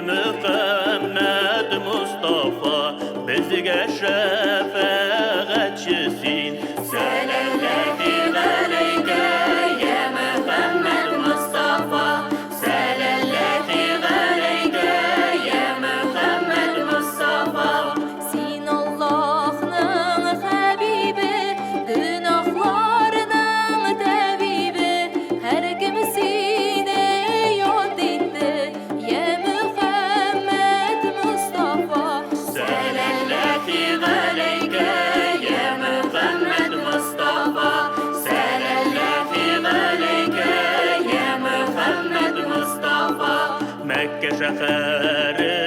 Мөхәммәд Мостафа, безгә шәфәгатьче син. Сәләлләһи галәйкә, йә Мөхәммәд Мостафа, сәләлләһи галәйкә, йә Мөхәммәд Мостафа. Син Аллаһның хәбибе, гөнаһларның тәбибе, һәркем сине яд итте, йә Мөхәммәд Мостафа. Сәләлләһи галәйкә, йә Мөхәммәд Мостафа, сәләлләһи галәйкә, йә Мөхәммәд Мостафа. Мәккә шәһәре.